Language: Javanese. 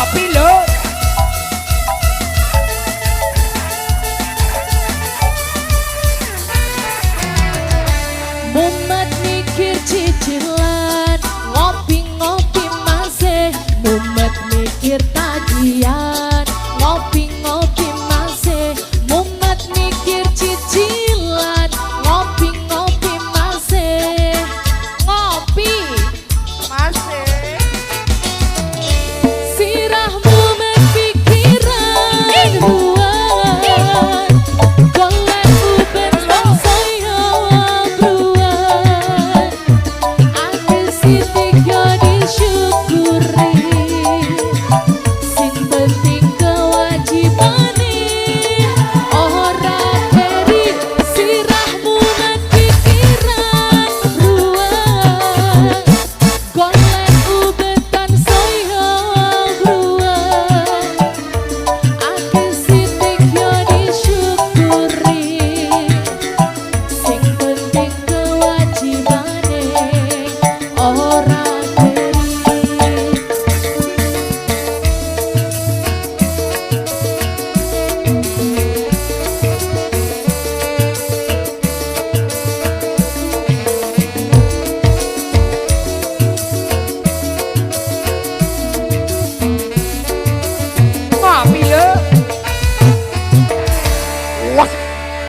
Ngopi lho. Mumet mikir cicilan, ngopi-ngopi masih. Mumet mikir tagihan, ngopi-ngopi masih. Mumet mikir cicilan, ngopi-ngopi masih. Ngopi. Masih. Sirah mumet pikiran ruwet, golek uben saya bruwet. Akeh sithik yo disyukuri, sing penting kewajibane ora keri. Sirah mumet pikiran ruwet, golek ubetan saya bruwet. Akeh sithik yo disyukuri, sing penting kewajibane ora keri. Ngopi lho. Wah.